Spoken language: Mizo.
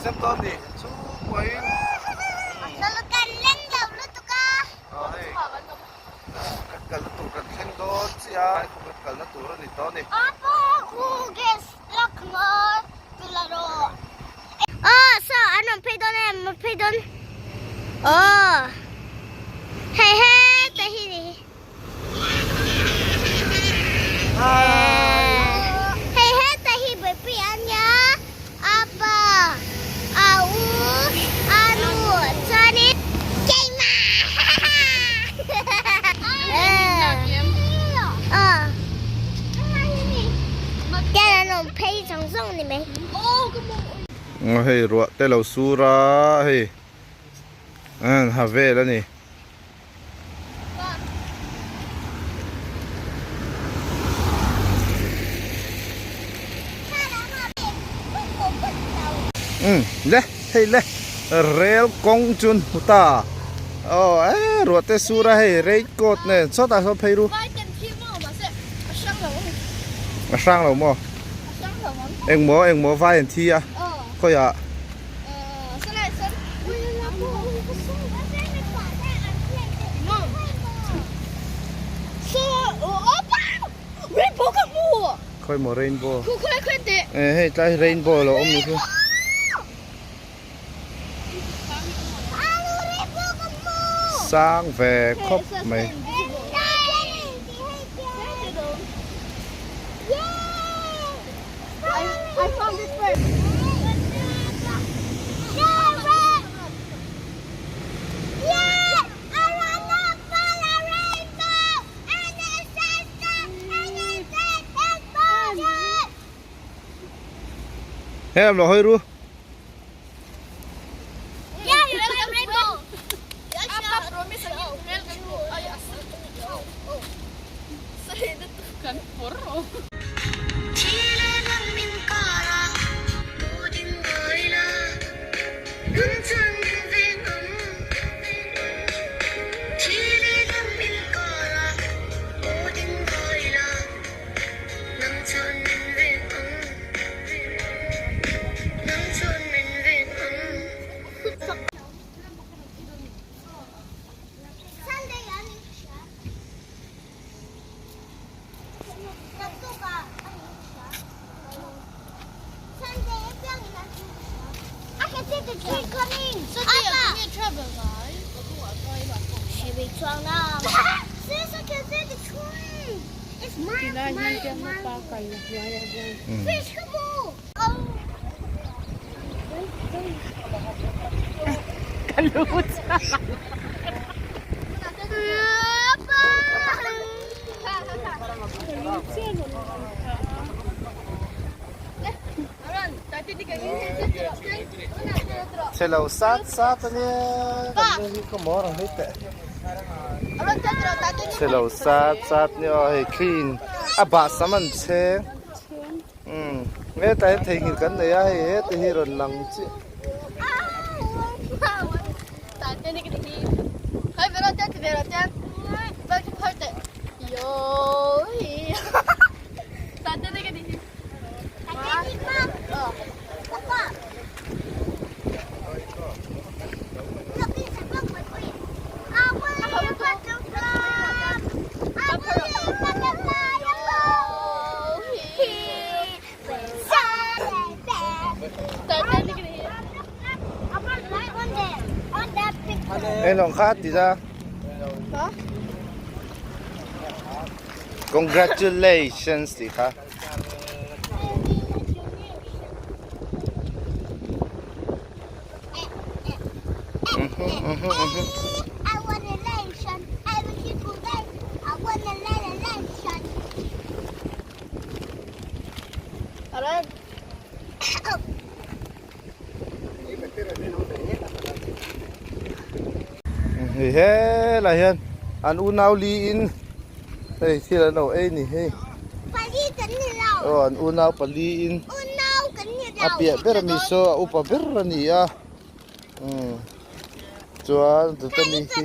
sem dawn ni chhungkuain. Kan leng lo lutuk a. Aw hei kan kalna tur kan thleng dawn chiah a, kan kalna tur a ni tawh a ni. Apa khu gas lak maw tula rawh. Aw saw an rawn phei dawn em an phei dawn aw hei heta hi ni hei heta hi buaipui a nia apa a u a nu chuanin keimah Tian an rawn phei zawng zawng ni mai. Hei ruah te lo sur a hei ha vel a ni. Umm le hei le rel kawng chu an hmu ta aw eh ruah te sur a hei rain coat nen sawtah sawn phei ru a hrang lo maw engmaw engmaw vai an thi a khawiah. Khawi maw rainbow eh hei tlai hi rainbow lo awm ni chu sang ve khawp mai. He lam lo hawi ru. Chhe lo sat sat a nia kan nu hi ka maw rang hlei teh chhe lo sat sat nia aw hei clean a bah sam an chheng umm hetah hian theihnghilh kan nei a hei heti hi rawn lang chiah. Eng kha ti ra Congratulations tih kha. Hei helai hian an unau li in hei thil an lo ei ni hei aw an unau pali in a piah ber ami saw a upa ber a ni a umm chuan tuta mi hi.